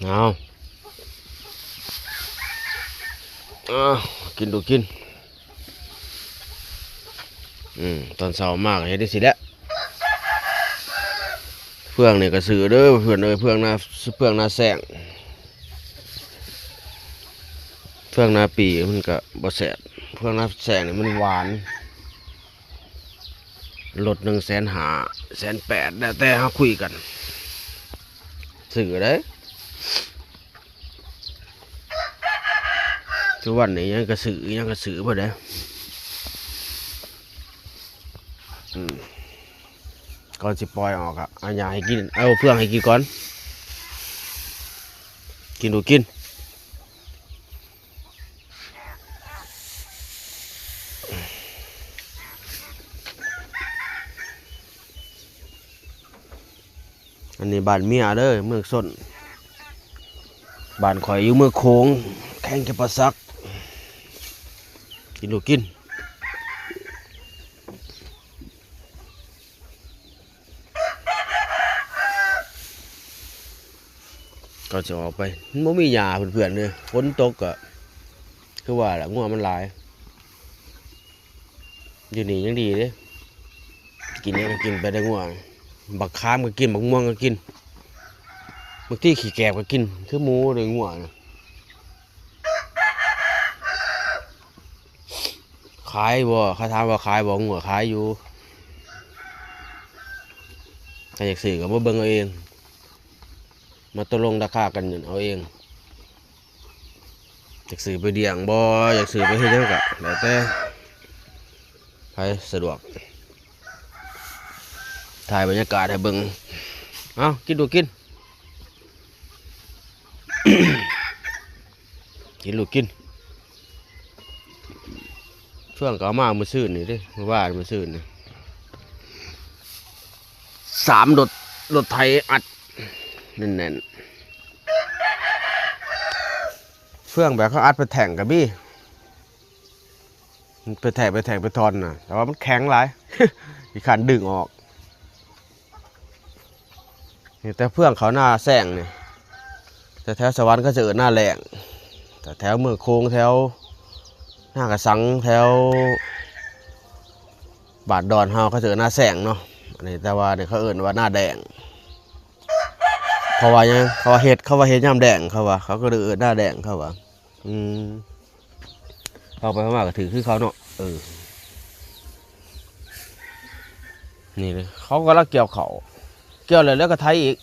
ເອົາ ເອົາ ກິນດູກກິນ. ອືມ ຕອນເຊົ້າມາກໍເຮັດຈັ່ງຊີ້ແຫຼະ. ເຟືອງນີ້ກໍຊື້ເດີເພື່ອນເອີຍ, ເຟືອງນາ ເຟືອງນາແຊງ, ເຟືອງນາປີມັນກໍບໍ່ແຊບ, ເຟືອງນາແຊງນີ້ມັນຫວານ. ໂລໜຶ່ງແສນຫ້າ ແສນແປດ ແລ້ວແຕ່ເຮົາຄຸຍກັນ ຊື້ເດ້. ທຸກວັນນີ້ຫຍັງກະຊື້ ຫຍັງກະຊື້ເບິດເດ້. ອືມ ກ່ອນຊິປ່ອຍອອກກະເອົາຫຍ້າໃຫ້ກິນ ເອົາເຟືອງໃຫ້ກິນກ່ອນ. ກິນດູກກິນ. ອັນນີ້ບ້ານເມຍເດີ ເມືອງຊົນ. ບ້ານຂ້ອຍຢູ່ເມືອງໂຂງ ແຂວງຈຳປາສັກ. ກິນລູກກິນ. ກໍຈະອອກໄປ ມັນບໍ່ມີຫຍ້າເພື່ອນໆເດ້. ຝົນຕົກກໍຄືວ່າລະ ງົວມັນຫຼາຍ. ຢູ່ນີ້ຍັງດີເດ້ ກິນຫຍັງກໍກິນໄປໄດ້ງົວ. ບັກຂາມກໍກິນ ບັກມ່ວງກໍກິນ ບາງທີຂີ້ແກບກໍກິນ ຄືໝູເດ້ ງົວນະ. ຂາຍບໍ່? ເຂົາຖາມວ່າຂາຍບໍ່? ງົວຂາຍຢູ່. ຖ້າຢາກຊື້ກໍມາເບິ່ງເອົາເອງ ມາຕົກລົງລາຄາກັນເອົາເອງ. ຢາກຊື້ໄປລ້ຽງບໍ່ ຢາກຊື້ໄປເຮັດຫຍັງກະແລ້ວແຕ່ໃຜສະດວກ. ຖ່າຍບັນຍາກາດໃຫ້ເບິ່ງ. ເອົາ ກິນລູກກິນ. ກິນລູກກິນ. ເຟືອງກໍເອົາມາມື້ຊືນນີ້ເດ້ ມື້ວານມື້ຊືນນີ້ ສາມລົດ ລົດໄຖອັດແໜ້ນໆ. ເຟືອງແບບເຂົາອັດເປັນແທ່ງກໍມີ ເປັນແທ່ງ ເປັນແທ່ງ ເປັນທ່ອນນະ ແຕ່ວ່າມັນແຂງຫຼາຍ ຂີ້ຄ້ານດຶງອອກ. ນີ້ແຕ່ເຟືອງເຂົານາແຊງນີ້ ແຕ່ແຖວສະຫວັນເຂົາຈະເອີ້ນນາແລ້ງ ແຕ່ແຖວເມືອງໂຂງ ແຖວນາກະສັງ ແຖວບ້ານດອນເຮົາ ເຂົາຈະເອີ້ນນາແຊງເນາະ. ອັນນີ້ ແຕ່ວ່ານີ້ເຂົາເອີ້ນວ່ານາແລ້ງ ເພາະວ່າຫຍັງ? ເຂົາວ່າເຮັດ ເຂົາວ່າເຮັດຍາມແລ້ງ ເຂົາວ່າ ເຂົາກໍເລີຍເອີ້ນນາແລ້ງ ເຂົາວ່າ. ອືມ ເວົ້າໄປເວົ້າມາກໍຖືກຄືເຂົາເນາະ. ເອີ ນີ້ເດ້ ເຂົາກຳລັງກ່ຽວເຂົ້າ ກ່ຽວແລ້ວ ແລ້ວກໍໄຖອີກ.